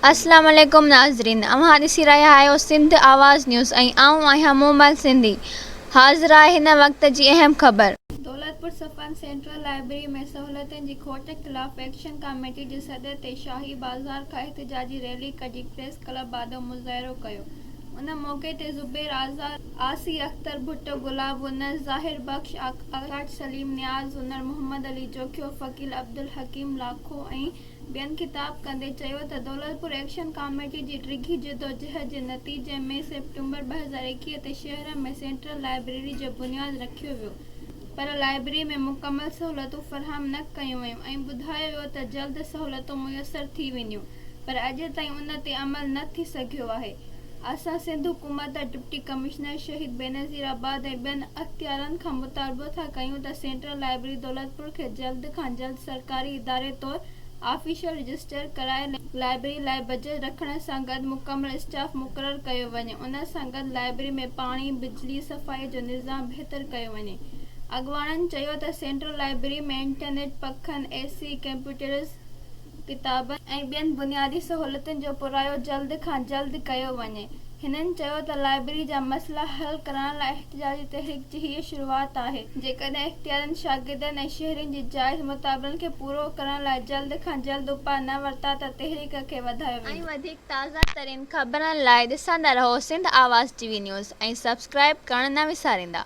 اسلام عليڪم ناظرين اوهان ڏسي رهيا آهيو سنڌ آواز نيوز ۽ آئون آهيان مومل سنڌي حاضر آهي هن وقت جي اهم خبر. دولتپور صفن سينٽرل لائبرري ۾ سهولتن جي کوٽ خلاف ايڪشن ڪاميٽي جي سڏ تي شاهي بازار کان احتجاجي ريلي ڪڍي پريس ڪلب آڏو مظاهرو ڪيو ان موقعي تي زبير آزاد، آسي اختر ڀٽو، گلاب هنر، ظاهر بخش، آڪاش سليم، نياز هنر، محمد علي جوکيو، فقير عبدالحڪيم لاکو ۽ ٻين خطاب ڪندي چيو ته دولتپور ايڪشن ڪاميٽي جي ڊگهي جدوجهد جي نتيجي ۾ سيپٽمبر 2021 تي شهر ۾ سينٽرل لائبريري جو بنياد رکيو ويو پر لائبريري ۾ مڪمل سهولتون فراهم نه ڪيون ويون ۽ ٻڌايو ويو ته جلد سهولتون ميسر ٿي وينديون پر اڄ تائين ان تي عمل نه ٿي سگهيو آهي. اسان سنڌ حڪومت، ڊپٽي ڪمشنر شهيد بينظير آباد ۽ ٻين اختيارن کان مطالبو ٿا ڪيون ته سينٽرل لائبرري دولتپور کي جلد کان جلد سرڪاري اداري طور آفيشل رجسٽر ڪرائي لائبرري لاء بجيٽ رکڻ سان گڏ مڪمل اسٽاف مقرر ڪيو وڃي ان سان گڏ لائبرري ۾ پاڻي، بجلي، صفائي جو نظام بهتر ڪيو وڃي. اڳواڻن چيو ته سينٽرل لائبرري ۾ انٽرنيٽ، پکن، اي سي، ڪمپيوٽرز، ڪتابن ۽ ٻين بنيادي سهولتن جو پورائو جلد کان جلد ڪيو وڃي. هنن چيو ته لائبرري جا مسئلا حل ڪرائڻ لاء احتجاجي تحريڪ جي هيء شروعات آهي، جيڪڏهن اختيارين شاگردن ۽ شهرين جي جائز مطالبن کي پورو ڪرڻ لاء جلد کان جلد اپاء نه ورتا ته تحريڪ کي وڌايو ۽ ويندو. وڌيڪ تازه ترين خبرن لاء ڏسندا رهو Sindh Awaz T V news ۽ subscribe ڪرڻ نه وساريندا.